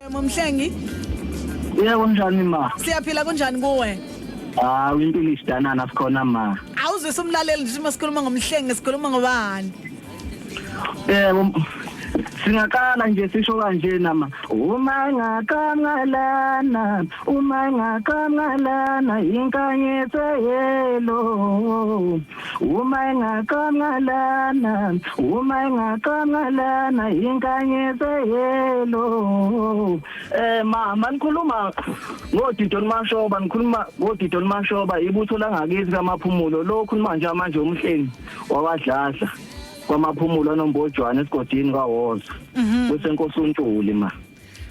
Mumhlengi. Yebo, kunjani ma? Siyaphila, kunjani kuwe? Ah, impilo isidanana, sikhona ma. Awuzwise umlaleli nje, uma sikhuluma ngomhlengi sikhuluma ngobani? Yebo. Singaqala nje sisho kanjena ma. Uma ngaqangalana, uma ngaqangalana inkanyezi yelo. Uma ngaqangalana, uma ngaqangalana inkanyezi yelo. Mama, nikhuluma ngodidoni Mashoba, nikhuluma ngodidoni Mashoba, ibutho langakithi kaMaphumulo. Lokhu manje manje umhlengi wakwadladla kwaMaphumulo noMbojwana esigodini kwaWoza. Kusenkosi uNtuli ma.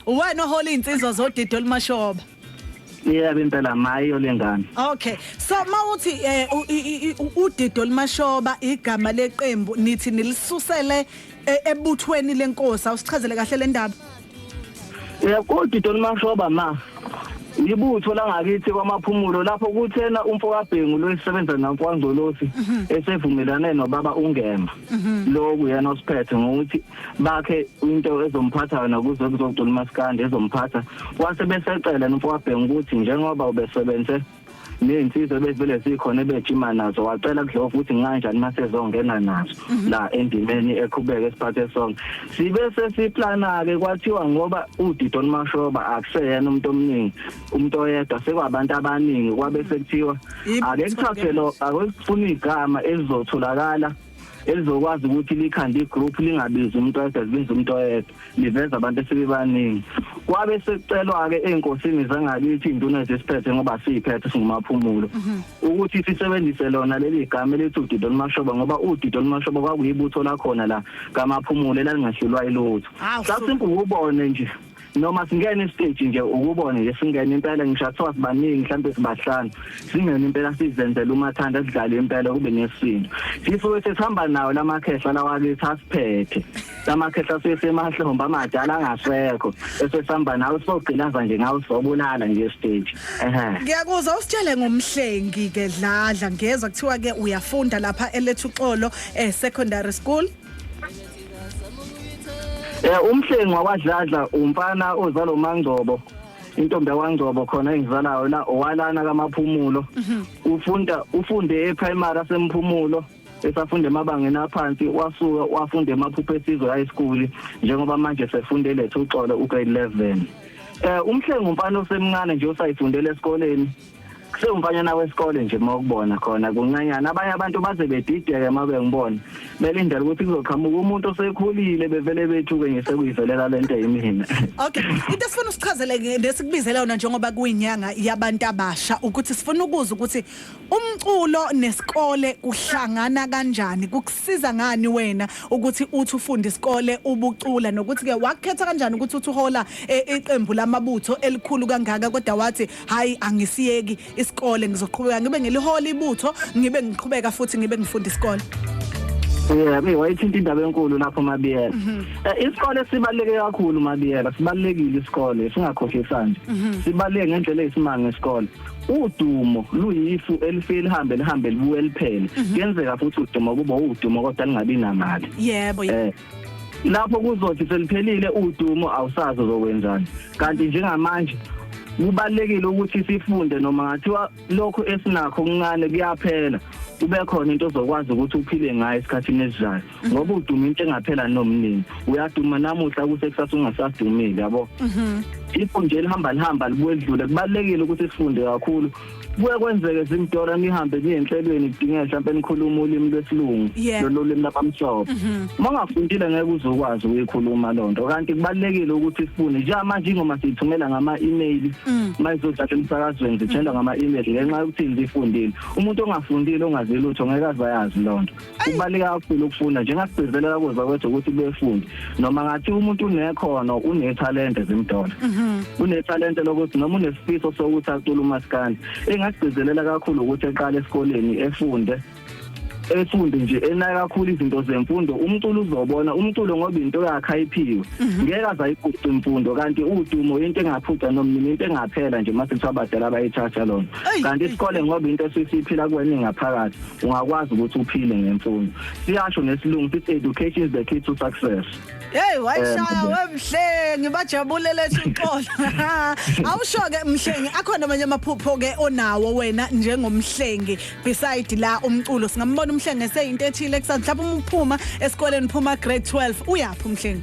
Uwena ohola insizwa zodidi olumashoba? Yebo impela mayo lengane. Okay. So mawuthi udidi olumashoba igama leqembu, nithi nilisusele ebuthweni lenkosi. Awusichazele kahle le ndaba. Yebo, udidi olumashoba ma, ibutho langakithi kwaMaphumulo, lapho kuthena umfo kaBhengu lo esisebenza nakwangcolosi esevumelane nobaba uNgema, lokhu yena osiphethe, ngokuthi bakhe into ezomphatha yona kuze kuzocula umaskandi ezomphatha, wase besecela nomfo kaBhengu ukuthi njengoba ubesebenze nezinsizwa ebezivele zikhona ebejima nazo, wacela kuDlovu ukuthi nganjani mase ezongena nazo la endimeni, eqhubeke esiphathe sonke. Sibe sesiplana ke, kwathiwa ngoba uDidon Mashoba akuseyena umuntu omningi, umuntu oyedwa, sekwabantu abaningi, kwabe sekuthiwa ake kuthathwe lo, ake kufuna igama elizotholakala elizokwazi ukuthi likhande igroup, lingabizi umuntu oyedwa, libize umuntu oyedwa, liveza abantu esebebaningi. Kwabe sekucelwa-ke ey'nkosini zangakithi, iy'nduna ezisiphethe, ngoba siyiphethe singuMaphumulo, ukuthi sisebenzise lona leli gama elithi uDido Mashoba, ngoba uDido Mashoba kwakuyibutho lakhona la kaMaphumulo elalingahlulwa ilutho. Sasimple ukubone nje noma singene istage nje, ukubone nje singene impela, ngisho athiwa sibaningi, mhlawumbe sibahlanu, singene impela sizenzele umathanda, sidlale impela kube nesindo. Sisuke sesihamba nawo lamakhehla lawakithi asiphethe, lamakhehla asuke semahlombe amadala angasekho, esesihamba nawo sogqilaza nje ngawo, sobulala nje stage, ehe. Ngiyakuzwa. Usitshele ngomhlengi ke Dladla, ngezwa kuthiwa ke uyafunda lapha eLethuxolo Secondary School. Umhlengi wakwadladla umfana ozalwa uMangcobo, intombi yakwaNgcobo khona engizalayo la, owalana kaMaphumulo. Ufunda, ufunde eprimary aseMphumulo, esafunda emabangeni aphansi, wasuka wafunda eMaphupho Esizwe High School, njengoba manje sefunde Lethuxolo ugrade 11. Umhlengi umfana osemncane nje osayifundela esikoleni, kusewumfanyana wesikole nje mawukubona khona kuncanyana. Abanye abantu baze bedideke uma bengibona, belindele ukuthi kuzoqhamuka umuntu osekhulile, bevele bethuke nje sekuyivelela lento yimina. Okay, into esifuna usichazele nesikubizela yona njengoba kuyinyanga yabantu abasha ukuthi sifuna ukuzwa ukuthi umculo nesikole kuhlangana kanjani, kukusiza ngani wena ukuthi uthi ufunda isikole ubucula, nokuthi ke wakhetha kanjani ukuthi uthi uhola iqembu lamabutho elikhulu kangaka kodwa wathi, "Hayi, angisiyeki isikole, ngizoqhubeka ngibe ngilihola ibutho, ngibe ngiqhubeka futhi ngibe ngifunda isikole"? Yebo, wayithinta indaba enkulu lapho Mabiyela. Isikole sibaluleke kakhulu Mabiyela, sibalulekile isikole, singakhohlisani. Sibaluleke ngendlela eyisimanga isikole. Udumo luyifu elifike lihambe lihambe libuye liphele. Kuyenzeka futhi udumo kuba udumo kodwa lingabi namali. Lapho kuzothi seliphelile udumo, awusazi uzokwenzani. Kanti njengamanje kubalulekile ukuthi sifunde, noma ngathiwa lokhu esinakho kuncane kuyaphela, kube khona into ozokwazi ukuthi uphile ngayo esikhathini esizayo, ngoba uduma into engaphela nomnini. Uyaduma namuhla, kusekusasa ungasadumile, yabo. Ifo nje lihamba lihamba libuye lidlule. Kubalulekile ukuthi sifunde kakhulu. Kuye kwenzeke zimdora nihambe niye enhlelweni, kudingeka mhlawumbe nikhuluma ulimi lwesilungu, lolu limi labamhlophe. Uma ungafundile ngeke uze ukwazi ukuyikhuluma loo nto, kanti kubalulekile ukuthi sifunde. Njengamanje ingoma siyithumela ngama-email, uma izodlala emsakazweni zithelwa ngama-email ngenxa yokuthi zifundile. Umuntu ongafundile, ongazi lutho, ngeke aze ayazi loo nto. Kubaluleke kakhulu ukufunda, njengasigcizelela kuza kwethu ukuthi befunde, noma ngathi umuntu unekhono, unethalente zimdala, unethalente lokuthi noma unesifiso sokuthi acule umaskandi, engagcizelela kakhulu ukuthi eqale esikoleni efunde. Efunde nje, enaka kakhulu izinto zemfundo. Umculo uzobona umculo ngoba into yakhe ayiphiwe, ngeke aze ayiphuce imfundo. Kanti udumo into engaphuca noma nini, into engaphela nje mase kuthiwa abadala bayithatha lona. Kanti isikole, ngoba into esisiphila kuwena ngaphakathi, ungakwazi ukuthi uphile ngemfundo. Siyasho nesilungu sithi education is the key to success. Hey, wayishaya wemhlengi, bajabulele uxolo. Awusho ke Mhlengi, akhona amanye amaphupho ke onawo wena njengomhlengi beside la umculo? Singambona umhlengi eseyinto ethile kusasa, mhlawumbe uma uphuma esikoleni, phuma grade 12, uyaphi umhlengi?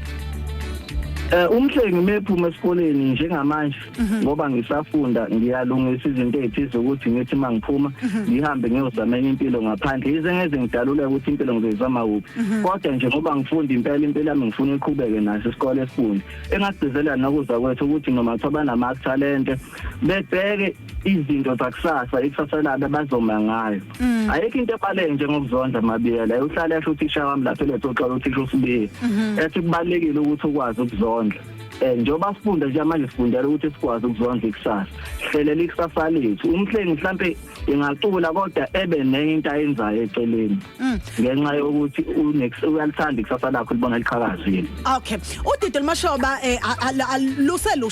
Umhlengi mephuma esikoleni njengamanje, ngoba ngisafunda, ngiyalungisa izinto ezithize ukuthi ngithi mangiphuma ngihambe ngiyozama enye impilo ngaphandle, yize ngeze ngidalule ukuthi impilo ngizoyizama kuphi. Kodwa nje ngoba ngifunda impela, impilo yami ngifuna iqhubeke naso isikole esifundi. Engagcizelela nokuza kwethu ukuthi noma kuthiwa banama-talente, bebheke izinto zakusasa, ikusasa labo abazoma ngayo. Ayikho into ebaleke njengokuzondla, Mabiyela. Uhlale esho uthisha wami lapha eletho uxola, uthisha uSibiya, ethi kubalekile ukuthi ukwazi ukuzondla. Njengoba sifunda nje manje, sifundela ukuthi sikwazi ukuzondla ikusasa, hlelela ikusasa lethu. Umhlengi mhlambe ingacula, kodwa ebe nenye into ayenzayo eceleni, ngenxa yokuthi uyalithanda ikusasa lakho, libona liqhakazile. Okay, udidi lumashoba luselusha.